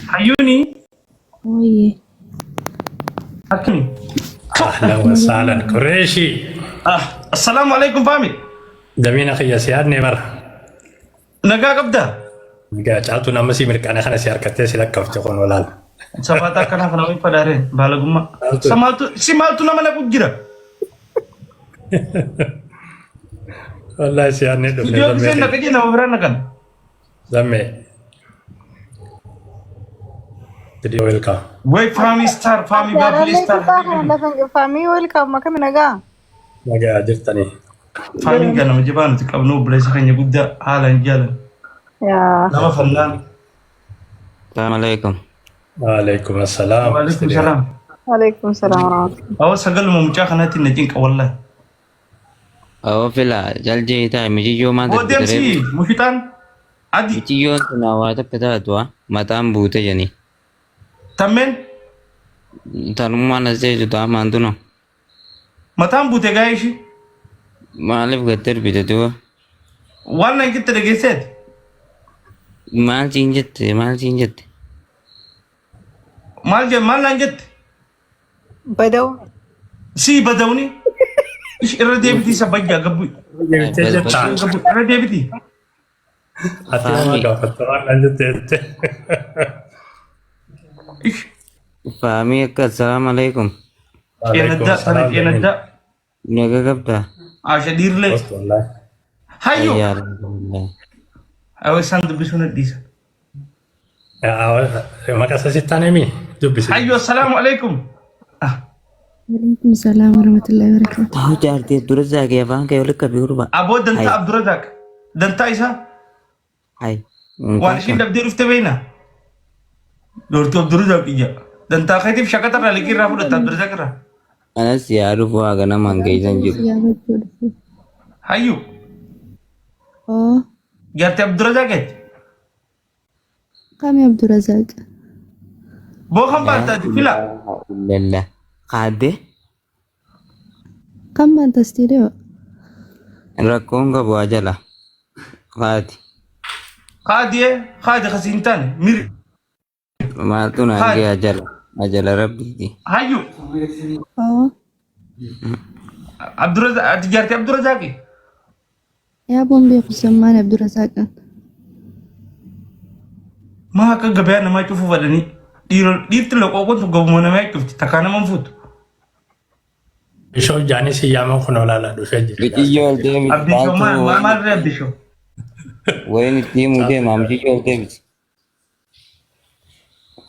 Hayyuuni Wayye. akkami? Ahlan wa sahlan. Qureeshii. Ah, assalaamu alaikum faami. Jamiina kiyya si yaadne bara. Nagaa qabdaa? Egaa caaltuun amma si mirqaana kana si harkattee si lakkaafte kun olaal. Safaata akkanaa kana wayii fadaaree baalagummaa. Caaltuu. Sa maaltu si maaltu nama naqu jira? Wallaahi si yaadne dhufne Viidiyoo zammee giseen kiyya. naqe jee nama biraa naqan. Zammee. Video welcome. Way faami star faami baabili Jaalallee star. gubbaa kana lafa faamii welcome akkami nagaa? Nagaa jirtanii. Faamiin kan nama jabaa nuti qabnu obboleessa keenya guddaa haalaan jaalan. Yaa. Nama fannaan. Assalamu alaikum. Waalaikum assalaam. Waalaikum salaam. Alaikum salaam warahmatullahi. Awwa sagaluma mucaa kanaatiin na cinqa wallahi. Awwa fila jaljee taa'e mijiyyoo maal Boo deemsi mushixaan adi Mijiyyoon tun waa takka taatu ha mataan buute jeni. tammeen Tanummaan as jeetu taamaan tuna. mataan buute gaa'ee ishii. Maaliif gad darbite duuba? Waan nan jette dhageesseeti. Maal siin jette maal siin jette? Maal je maal naan jette? Badaw. Sii badawni. Ish irra deebitii isa bajjaa gabbu. Deebitee jettaa. Gabbu irra deebitii. Ati nama gaafatta waan naan jette jette. Ish Faamii akka assalaamu alaikum. Waalaikum qeenaddaa tana salaam. qeenaddaa. Naga qabdaa? Asha dhiirlee. Wallahi. Hayyu. Ayyaa alhamdulillah. Awwa isaan dubbisuu na dhiisa. Maqaa isaa sitti aanee dubbisi. Hayyu assalaamu alaikum. Ah, Waalaikum salaam warahmatullahi wabarakatuh. Ta'u jaartii dura zaagee afaan kee walitti qabii gurbaa. Aboo dantaa Hay. Abdurazaaq. Dantaa isaa Hay. waan ishiin dhabdee dhufte beekna. Doortuu Abdurazaaq iyya. Dantaa keetiif shaqaxa irraa liqii irraa fudhatta Abdurazaaq irraa. Anas yaa dhufu haa ganamaan geessan jiru. Gaafachuu dhufe. Hayyu Oo. jaartii Abdurazaaq jetti. Kami Abdurazaaq? Boo kan baanta ati fila. Illallah. Kaadde Kan baanta istiidiyoo? rakkoon qabu haa jala. Kaati. Kaadiyee kaadi kasii hin taane miri. Maaltu naan Kaadi. ga'e ajala. Ajala rabbiiti. Hayyu Oo. Abdurazaaq ati jaartii Abdurazaaqi. Yaa boon beeku sammaan Abdurazaaqan. Maa akka gabayaa namaa cufuu fadhanii dhiirti loqooqoon tun gabuma namaa cufti takkaa nama hin fuutu. Bishoo jaanii si yaaman kun olaanaa dhufee jira. Biqiyyoo ol deemiti. Abdishoo maal maal maal ree abdishoo? Wayin itti himuu deema ambiyyoo ol deemiti.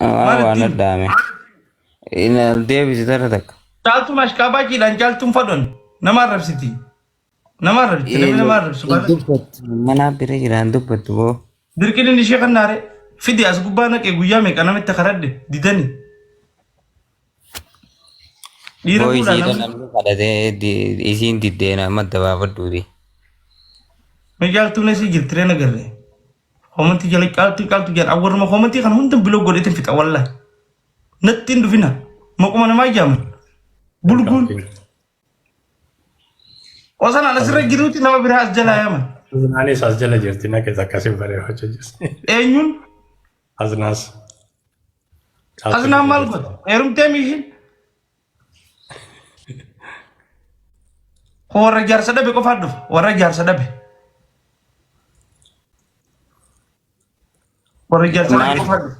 Maal Waan itti himu? addaame. Inni ol deebisi tara takka. Caaltuu mashqaabaajiidhaan caaltuun fadhon nama arrabsiti. Nama arrabsiti namni nama arrabsu Hin baala. dubbattu. Mana bira jiraan dubbattu boo. Dirqiin inni ishee kan naare fidi as gubbaa naqee guyyaa meeqa namitti karadhe didani. Dhiira Boo fuudhaa isiidha namni. namni kadhatee isiin diddeena madda baafadhuuti. Mee caaltuun asii jirti ree nagarree. Koomantii jala caaltuu caaltuu jedhan awwaruma koomantii kana hunda biloo godheetiin fixa wallahi. Natti hin dhufina. Maquma namaa ijaaman. Bulguun. Osoo an asirra jiruuti nama biraa as jalaa yaaman. Aznaanis as jala jirti naqe akkasiin bareeffachuu jirti. Eenyuun? Aznaas. Aznaan maal godha? Heerumtee miishin? Warra jaarsa dhabe qofaa dhufa. Warra jaarsa dhabe. Warra jaarsa dhabe Maal? qofaa dhufa.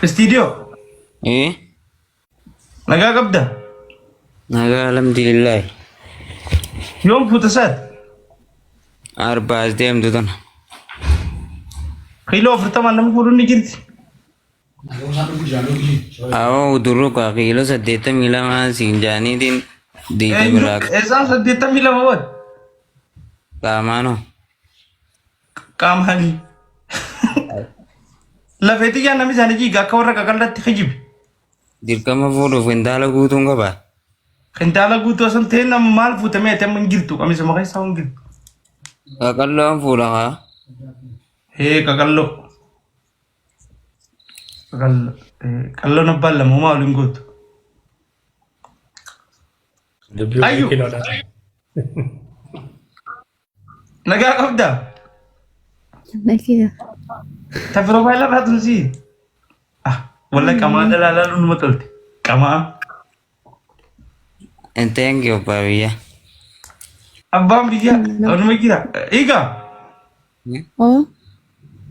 Istiidiyoo Eh? nagaa qabda? Nagaa alhamdulillah. Yoom fuuta saati? Arbaas deemtu tana. Kiiloo 40 nama fuudhuun ni jirti. Awoo duruu kaa kiiloo 82 siin jaaniitiin diida Eenyu? biraa Eessaan 82 booda? qaamaanoo. Qaamaanii. Lafee xiyyaan namni isaanii jiiga akka warra qaqallatti kijibi. Dirqama fuudhuuf kintaala guutuun qaba. Kintaala guutuu osoo hin ta'in nama maal fuutamee ati amma hin jirtu qamisuma keessaa hin jirtu. Qaqalloon fuudha kaa. Hee qaqalloo. Qaqalloo. Qalloon abbaan lama homaa waliin gootu. Dubbii Ayyu. kiloodha. Nagaa qabdaa? Nagaa. Ta piroofaayila irraa tun sii. Ah, walla qamaa dhalaa laaluun numa tolte. Qamaa. Thank you abbaa biyya. Abbaan biyya onuma jira. Egaa Oo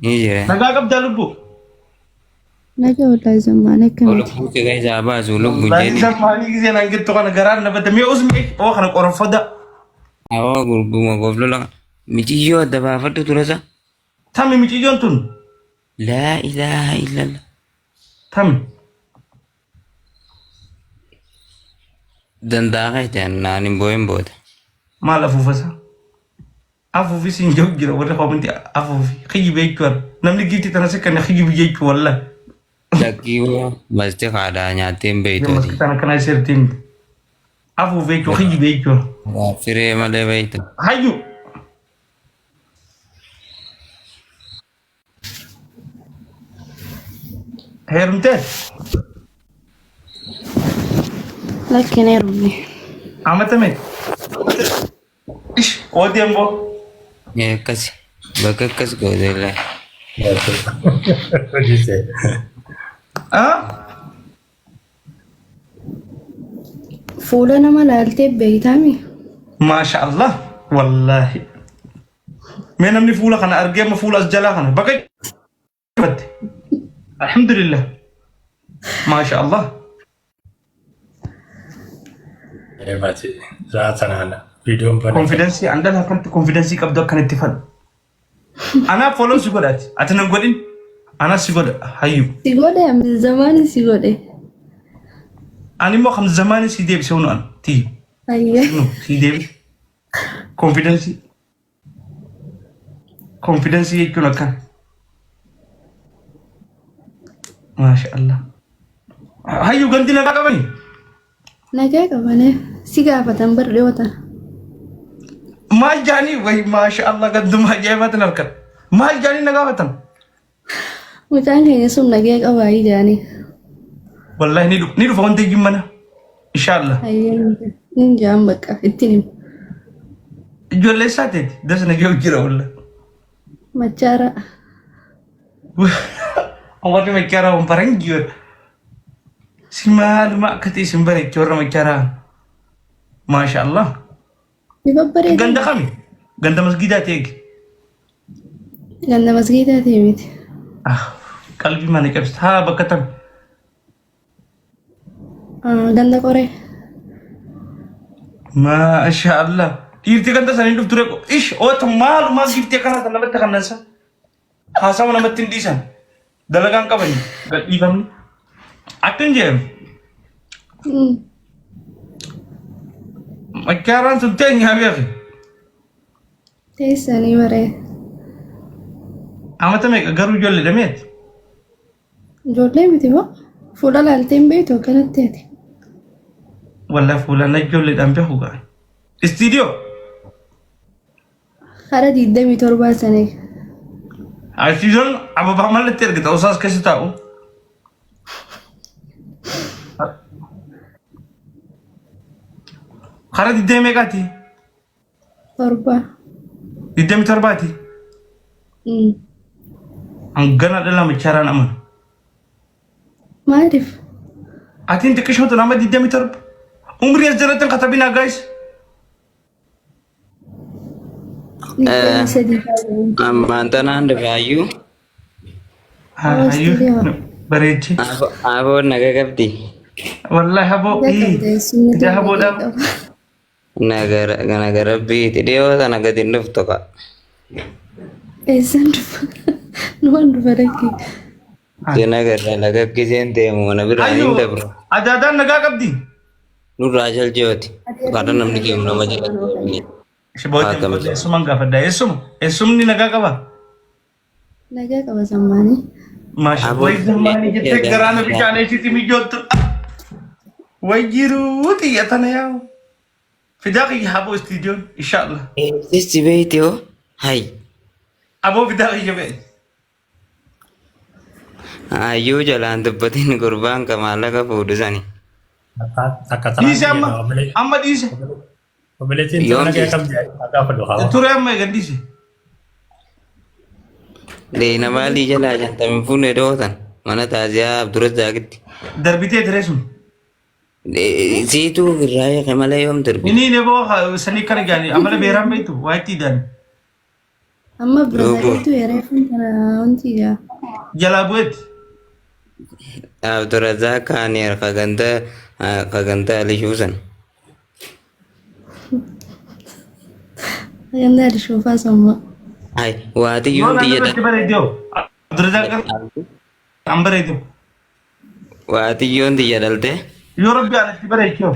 Ni jira. nagaa qabdaa lubbuu. nagaa wallaahi zammaan akkamiti. Lubbuu kee keessaa baasu lubbuun Wallaahi jedhi. zammaanii gisee naan jettu kana garaan na bada. Mee usmee oo kana qoronfoda. Awoo gurguma goflola. Miciyyoo adda baafadhu turasa. Tami miciyyoon tun. Laa ilaaha illallah. Tami. Danda'a keetti naan hin boo'in booda. Maal afuufasa? Afuufi siin jiru jira warri koomenti afuufi. Kijibe jechuudha. Namni giiftii tana si kenna kijibi jechuu wallahi. Lakkii masti haadhaa nyaattee hin beektu ati. Maski tana kana sirtiin. Afuufi jechuun kijibe jechuudha. Firee malee beektu. Hayyu. Heerumtee? Lakki hin heerumne. Amata meeqa? Ish, qoodii amboo. Akkas bakka akkas goote illee. Hojii Ah? Fuula nama laaltee beektaami? Maasha Allah. Wallaahi. Mee namni fuula kana argee amma fuula as jalaa kana bakka batte. Alhamdulillah. Maasha Allah. Baati za'a tanaan viidiyoon bane. Konfidensii an dhala akkanatti konfidensii qabdu akkanatti fadhu. Anaaf follow si godha ati. Ati nan godhin. Anas si godha hayyu. Si godhe ammi zamaani si godhe. Ani immoo kam zamaani si deebise hunu an tiyyu. Ayya. Nu si deebise. Konfidensii. Konfidensii jechuun akkana. Maasha Allah. Hayyu gandi nagaa qabani. Nagaa qabane si gaafatan bar dhiyoo tana. Maal jaanii wayi maasha Allah ganduma ajaa'ibaatiin harkan. Maal jaanii na gaafatan. Mucaan keenya sun nagaa qabaa jaanii. Wallahi ni dhufa ni dhufa wanti ijji mana. Inshallah. Ayyee nin jaan bakka ittiin hima. Ijoollee isaa teeti das nagee jira wallah. Machaara. Warri machaaraa waan faranjii si maaluma akka ta'e isin bareechi warra machaaraa. Maasha Allah. Ni babbareeda. Ganda kami? Ganda masgiidaa ta'e eegi. Ganda masgiidaa ta'e miti. Ah, qalbii mana cabsita. Haa bakka tam. Ah, Ganda qoree. Maasha Allah. Dhiirti ganda sanii dhuftu reeku. Ish oota maalumaa giftee akkana kan namatti kannansa. Haasawa namatti hin dhiisan. Dalagaan qabani. Gadhiifamni. Akka hin jedhamu. Machaaraan sun teenya beeki. Teessanii baree. Amata meeqa garuu ijoollee dhameeti. Ijoollee miti moo? Fuula laaltee hin beektu akkanatti ati. Wallah fuulaan ijoolleedhaan beeku gaa. Istiidiyoo. Hara 27 sanii. Istiidiyoon ababaa mallatti ergita osoo as keessa taa'u. Hara digdamii meeqaati? Torba. 27ti. Hangana dhala machaaraan amanu. Maaliif? Atiin xiqqishootu nama 27. Umrii as jalatti hin katabinaa guys. 23 taa'u. Ammaan tanaan dhufaayyuu Hayyuu bareechi. Aboon naga qabdi. Wallahi haboo. Ija haboodhaa. Naga rabbiiti dhiyoo tana gadi hin dhuftu ka. Eessaan dhufa? Numaan dhufa lakki. Nagarra laga giseen deemu na biraa hin Hayyuu dabru. adaadaan nagaa qabdi. Nurraa jaljeeti. Karaa namni deemu nama jala deemni. Shibootiin eessumaan gaafadha. Eessuma eessumni nagaa qaba. Nagaa qaba zammaanii. Maasha Aboo- wayi zammaanii jettee garaana bishaan eessitti mijoottu. Wayi jiruu xiyya tana yaa'u. Fidaa kiyya haboo istiidiyoon inshaallah. Eessisi beeyti hoo? Hay. Aboo fidaa kiyya ba'e. Hayyuu jalaan dubbatiin gurbaan ka maallaqa fuudhu sani. Takka Dhiise tanaan amma amma dhiise. obboleettiin Yoom nagaa dhiiste? qabdi gaafa dhufa. Ture amma eegan dhiise. Leeyna maalii jalaa shantamin fuunne dhootan mana taaziyaa Abdurrazaaqitti. Darbitee tiree sun. Siituu irraa eege malee yoom darbi? Inni neboo sanii kana jaani amala beeraan beektu waa itti daani. Amma Abdurrazaaqitu reefuun kana wanti gaa. Jalaa bu'eetti. Abdurrazaaq kaaniir kaganta kaganta alishuu san. Sagantaa Alshuufaa samma. Hai waatiyyoon Yoo tiyya naannoo irratti bareeddoo. Abdurrazaaq an bareedu. waatiyyoon tiyya dhalte. Yoo rabbi an itti bareechoo.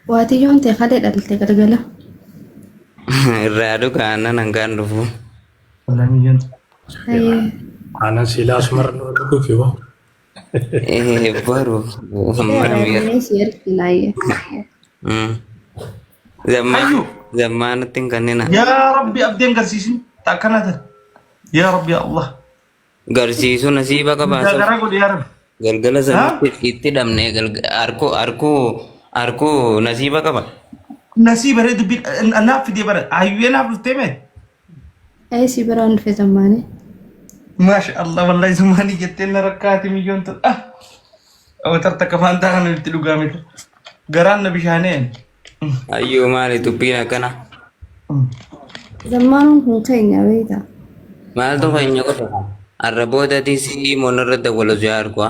Waatiyyoon ta'e kalee dhalte galgala. Irraa dhuga aannan hangaan dhufu. Wallahi miyyaan. Hayyee. Aannan siilaa asumarra nu dhuguuf yoo. Baru. Mee si ergina hayyee. Hayyuu. Zammaanatti hin kannina. Yaa rabbi abdeen garsiisin akkana tan. Yaa rabbi yaa Allah. Garsiisuu nasiiba qabaasa. Garaa godhi yaa rabbi. Galgala sanitti itti dhabne arkuu arkuu arkuu nasiiba qaba. Nasii bareedu dubbiin naaf fidee bara hayyuu naaf dhuftee mee. Hayyee si biraan dhufe zammaanii. Maasha Allah wallahi zumaanii jettee na rakkaati miyyoon tun. Ah. Watar takka faantaa kana itti dhugaa miti. Garaan na bishaanee. Hayyuu maali dubbiin akkana? Zammaanuun kun keenya beektaa. Maaltu keenya godha? Arra boodatis monarra dawwalu si argu.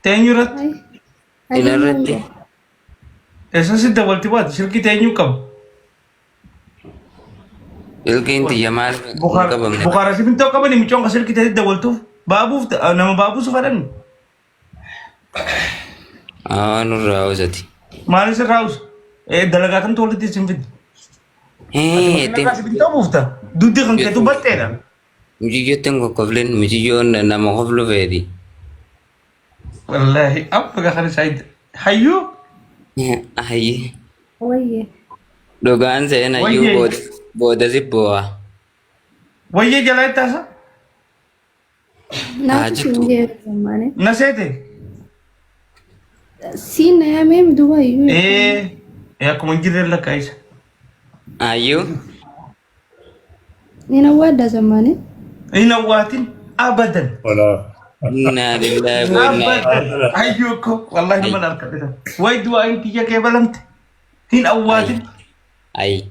Teenyu irratti. Inarratti. Eessa si dawwalti baate silkii teenyuu qaba. Silkiin tiyya maal hin qabamne? Bukaara simintoo qabani micoon ka silkii ta'e dawwaltuuf baabuuf nama baabuuf fadhan. Haa nurraa hawwasati. Maalis irraa usa. Dalagaa kamtu walitti isin fidde. Hee Simintoo buufta. Duddi kan keetu batteedha. Mucayyotti hin kokkoflin mucayyoon nama koflu feeti. Wallaahi amma gaafa isaa hayyuu. Ayyi Wayyee. dhugaan seen hayyuu Wayyee. booda booda si boo'a. Wayyee jalaa itti haasa. Naaf jirtu. siin jee zammaanii. Na seete. Siin na yaamee duuba iyyuu. Ee akkuma hin jirre lakkaa isa. Hayyuu Ni nawwaadda zammaanii. Hin awwaatin abadan. Walaa. innaa lillahi wa innaa Abadan. Hayyuu ko wallahi nama harka Wayi du'aa hin tiyya kee balamte. Hin awwaatin. Ay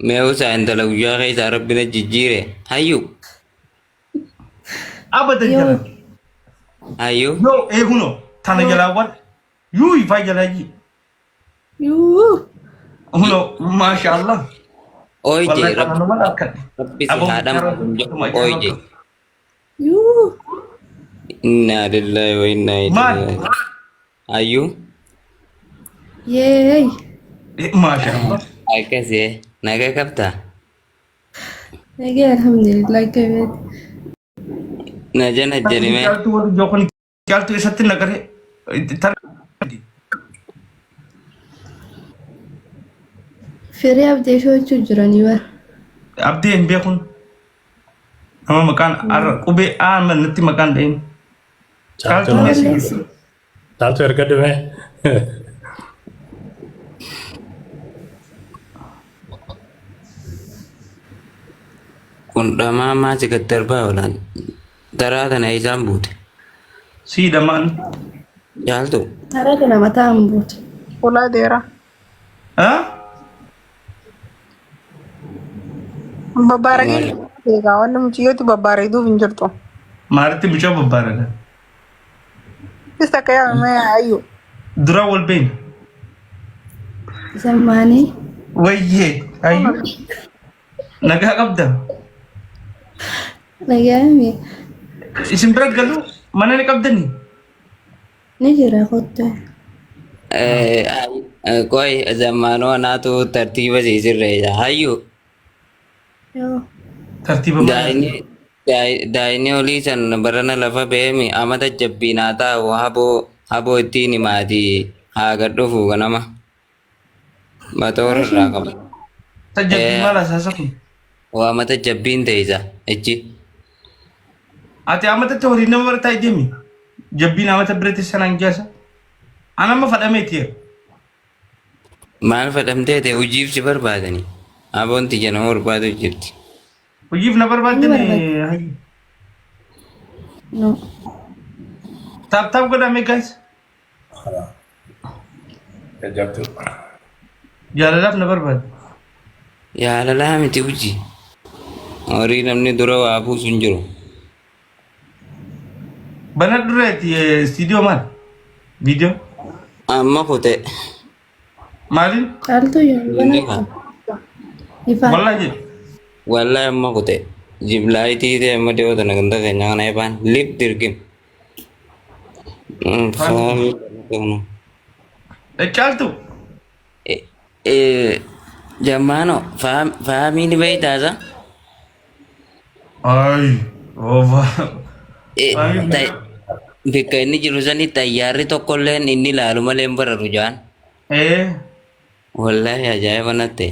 mee usaa intala guyyaa keessaa rabbi na jijjiire hayyuu Abadan Yoo. jala. hayyuu Yoo eeguno tana jalaawwan yuu ifaa jalaa ji. Yuu. Huno maasha Allah. ooyje Wallahi tana rabbi nama harka. rabbi si haadhama kun jedhu ooyje Yuu. innaa lillahi wa innaa Maal? ilaihi hayyuu Yeey. Maasha Allah. akkasii nagaa qabdaa Nagee alhamdulillah kabeeti. na jana jedhime Caaltuu warri jookon caaltuu eessatti naqaree. Firii abdee shochuu jiranii bara. Abdii hin beekun. Nama maqaan arra qubee A natti maqaan dhahin. Caaltuun eessa? Caaltuu erga dhumee. Kun dhamaa maasi gad darbaa oolan. Daraa tana isaan buute. Sii dhamaan. Caaltu. Karaa kana mataa hin buutu. Ulaa deera. Ah? Babbaaragee egaa wanni mucayyooti babbareeduuf hin jirtu. Maalitti mucaa babbaarada? Is takka yaamame ayyu. Dura wal beeyna. Zammaanii. Wayyee ayyuu. Nagaa qabda. Nagaami. Isin bira galu mana ni qabdanii? Ni jira kottu. Qoy zammaanoo anaatu tartiiba siisirreessa. Hayyuu. Yoo. Tartiiba mana. Daa'imni olii san barana lafa beemi amata jabbiinaa taa'u haboo haboo ittiin himaati haa gad dhufu ganama. Matoora irraa qaba. Tajjabbii maal hasaasa kun? Waa mata jabbiin teessa ichi. Ati amatatti horii nama bira taa'ee deemi. Jabbiin amata biratti sanaan jaasa. Ana amma fadhameeti yeroo. Maal fadhamtee ta'e hojiif si barbaadani. Aboon tiyya nama barbaadu jirti. Hojiif na Inni barbaaddan barbaada. hayyu. No. Tap tap godhaa mee guys. Jajjabduu. Jaalalaaf na barbaade. Jaalalaa miti hojii. Horii namni dura waa buusu hin jiru. Bana dureeti istiidiyoo maal? Viidiyoo? Amma kute. Maaliin? Caaltuu yoo Inni banattu. kan. Ifaan. Wallahi jedhe. Wallahi amma kute. Jiblaayitii ta'e amma dhiyoo tana ganda keenya kana ifaan lip dirgim. Caaltu. Jammaano faamii ni beeytaasa. Ay, oba. Bakka inni jiru sani xayyaarri tokkolleen inni ilaalu malee hin bararu jaan. Eh, Wallahi ajaa'iba natti.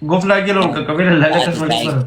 goflaa jala ol qaqqabee lallaalee akkasumas bara.